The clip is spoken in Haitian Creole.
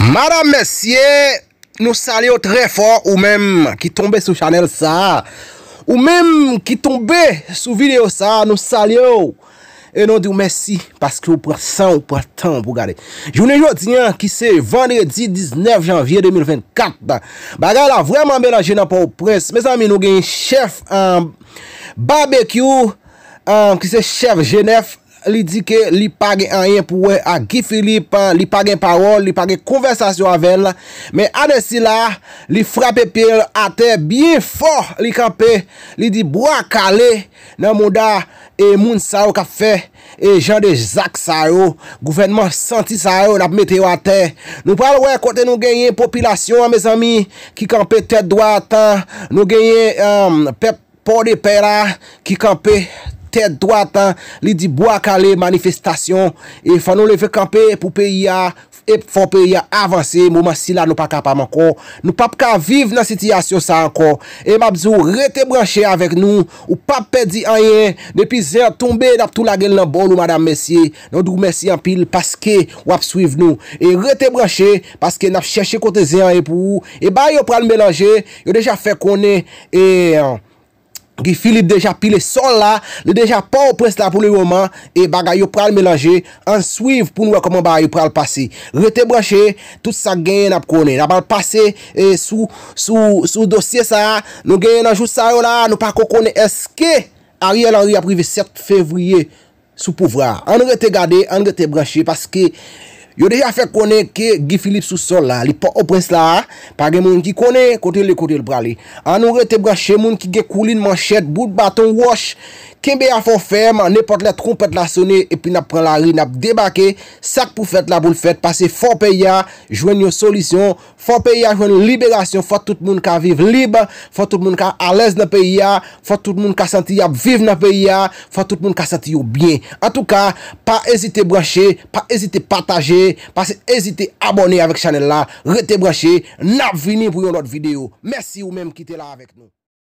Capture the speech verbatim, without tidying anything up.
Madam, mesye, nou salye w trè fò, ou menm ki tonbe sou chanèl sa a. Ou menm ki tonbe sou videyo sa a, nou salye w. E nou di w mèsi paske w pran san w, pran tan w pou gade. Jounen jodi a, ki se vandredi diznèf janvye de mil vennkat, bagay la vrèman melanje nan Pòtoprens. Mezanmi, nou gen chèf, ah, Babekyou, ah, ki se chèf G nèf, li di ke li pa gen anyen pou wè ak Guy Philippe, li pa gen pawòl, li pa gen konvèsasyon avè l. Men ann sila, li frape pye l atè byen fò, li kanpe, li di bwa kale nan mouda e moun sa yo k ap fè e jan de zak sa yo, gouvènman santi sa yo, n ap mete yo atè. Nou pral wè kote nou genyen popilasyon an, mezanmi, ki kanpe tèt dwat, nou genyen, um, pèp Pòdepè la ki kanpe tèt dwat, li di bwa kale manifestasyon, e fò nou leve kanpe pou peyi a, e fò peyi a avanse. Moman sila nou pa kapab ankò, nou p ap ka viv nan sitiyasyon sa ankò. E m ap di w, rete branche avèk nou, ou p ap pèdi anyen. Depi zen an tonbe, n ap tou lage l nan bòl ou, madam, mesye. Nou di w mèsi anpil paske w ap swiv nou. E rete branche, paske n ap chèche kote zen an ye pou ou. E bagay yo pral melanje, yo deja fè konnen, e, Guy Philippe deja pile sòl la, li deja Pòtoprens la pou le moman, e bagay yo pral melanje. Ann swiv pou n wè kòman bagay yo pral pase. Rete branche, tout sa k genyen n ap konnen. N ap al pase, e, sou, sou, sou dosye sa a. Nou genyen nan jou sa yo la, nou pa ko konnen èske Ariel Henry ap rive sèt fevriye sou pouvwa a. Ann rete gade, ann rete branche, paske yo deja fè konnen ke Guy Philippe sou sòl la, li Pòtoprens la, pa gen moun ki konnen kote l ye, kote l prale. Ann nou rete branche, moun ki gen koulin, manchèt, bout baton, wòch, kenbe afè w fèm, nenpòt lè twonpèt la sone, epi n ap pran lari, n ap debake, sa k pou fèt la pou l fèt, paske fò peyi a jwenn yon solisyon, fò peyi a jwenn liberasyon, fò tout moun ka viv lib, fò tout moun ka alèz nan peyi a, fò tout moun ka santi y ap viv nan peyi a, fò tout moun ka santi yo byen. Antouka, pa ezite branche, pa ezite pataje, pa ezite abòne avèk chanèl la. Rete branche, n ap vini pou yon lòt videyo. Mèsi ou menm ki te la avèk nou.